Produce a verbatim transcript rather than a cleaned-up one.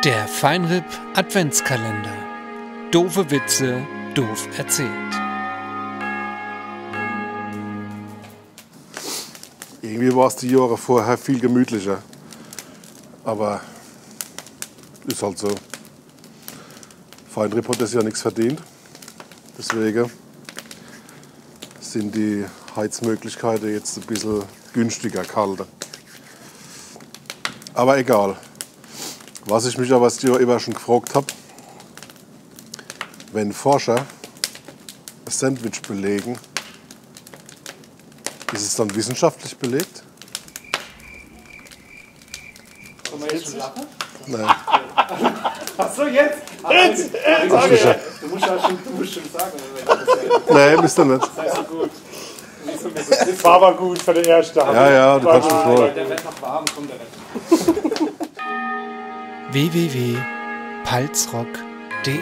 Der Fine R I P Adventskalender. Doofe Witze, doof erzählt. Irgendwie war's die Jahre vorher viel gemütlicher. Aber is halt so. Fine R I P hat des Jahr nix verdient. Deswege sin die Heizmöglichkeite jetzt e bissel günstiger ghalte. Aber egal. Was ich mich aber des Jahr iwwer schon gefragt hab, wenn Forscher e Sandwich belegen, is es dann wissenschaftlich belegt? Kann man jetzt schon lachen? Nee. Ach so, jetzt? Ach, jetzt! Jetzt! Ach, okay. Du musst ja schon, du musst schon sagen, wenn das ist. Nee, müsst ihr net. Das heißt so gut. Nicht so mit so War aber gut für die erste. Ja, ja, du kannst mich wohl. Der wird noch warm, kommt der Rest. W W W Punkt palzrock Punkt D E